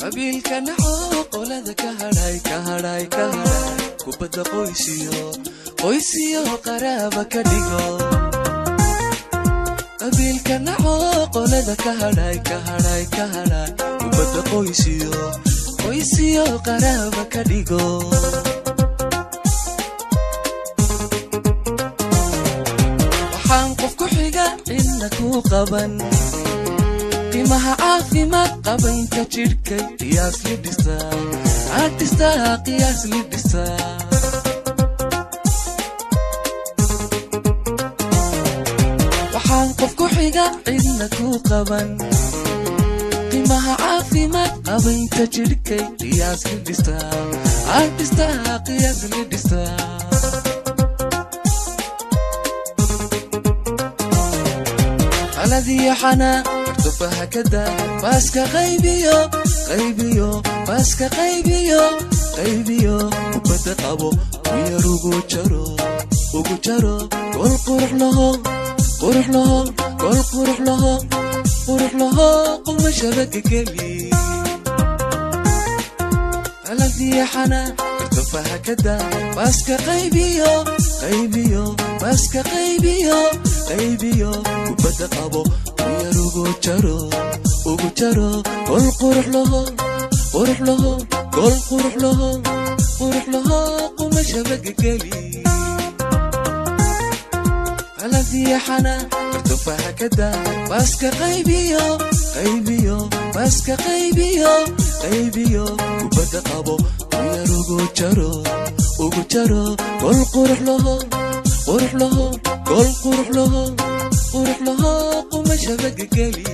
Qabiilka naxoo qolada ka hadhay ka hadhay ka hadhay kubadda qoysiyo qoysiyo qaraaba ka dhigo. Qabiilka naxoo qolada ka hadhay ka hadhay ka hadhay kubadda qoysiyo qoysiyo qaraaba ka dhigo. Waxaan qof ku xiga cidna ku qaban qiimaha caafimaad qabaynta jidhkay qiyaas lidhisaa aad dhistaa qiyaas lidhisaa. Waxaan qof ku xiga cidna ku qaban qiimaha caafimaad qabaynta jidhkay qiyaas lidhisaa aad dhistaa qiyaas lidhisaa. Qaladiyo xanaa kartofaha ka daa baaska qaybiyo qaybiyo baaska qaybiyo qaybiyo kubadda qabo miyar ugu jaro ugu jaro gol qurux laho qurux laho gol qurux laho qurux laho quma shabaga geli. Qaladiyo xanaa kartofaha ka daa baaska qaybiyo qaybiyo baaska qaybiyo qaybiyo kubadda qabo miyar ugu jaro ugu jaro gol qurux laho qurux laho gol qurux laho qurux laho quma shabaga geli. Qaladiyo xanaa kartofaha ka daa baaska qaybiyo qaybiyo baaska qaybiyo qaybiyo kubadda qabo miyar ugu jaro ugu jaro gol qurux laho qurux laho gol qurux laho qurux laho quma shabaga geli.